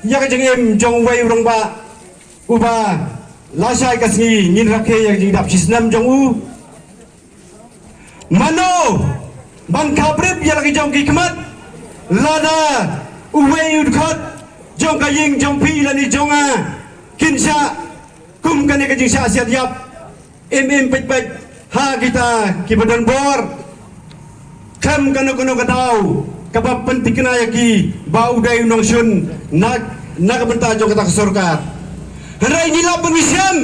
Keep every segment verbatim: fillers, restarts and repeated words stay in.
ïa ka jingim jong uwei u rangbah uba lashai ka sngi ngin rakhe ïa ka jingdap shisnem jong u. Mano ban khaprip ïa la ki jong ki khmat lada uwei u dkhot jong ka ïing jong phi lane jong nga kin shah kum kane ka jingshah siat ïap im im peit peit ha kita kiba don bor. Khlem kano kano ka daw kaba pynthikna ïa ki ba u dei u nongshun na na ka bynta jong kata ka sorkar. Hynrei ngi lap ba ngi shem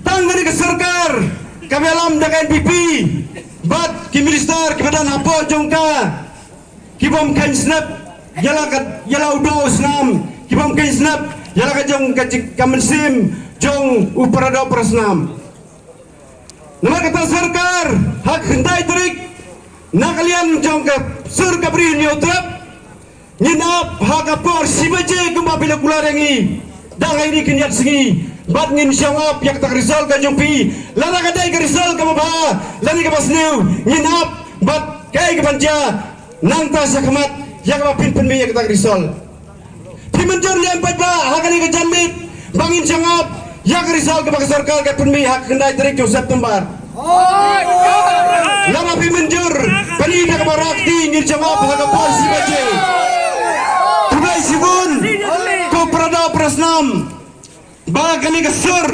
tang kane ka sorkar kaba ïalam da ka N P P bad ki minister kiba don hapoh jong ka ki bym kheiñ snep ïa la ka ïa la u doh u snam, ki bym kheiñ snep ïa la ka jong ka jik ka mynsiem jong u paradoh parasnam. Namar kata sorkar ha ka khyndai tarik na ka liang jong ka sur ka Bri Hynñiewtrep ngin ap ha ka por shi baje kumba phi la kular ïa ngi. Dang ha ini khyndiat sngi bad ngin shong ap ïa kata ka result ka jong phi. Lada ka dei ka result kaba bha lane kaba sniew ngin ap bad kaei kaban jia nangta shakhmat ïa kaba phin pynmih ïa kata ka result. Phi mynjur ne em paidbah ha kane ka janmiet ba ngin shong ap ïa ka result kaba ka sorkar ka pynmih ha ka khyndai tarik jong September. Lada phi mynjur, pyni da kaba rak ti ngin shong ap ha ka por shi baje. Khublei shibun ko paradoh parasnam ba kane ka sur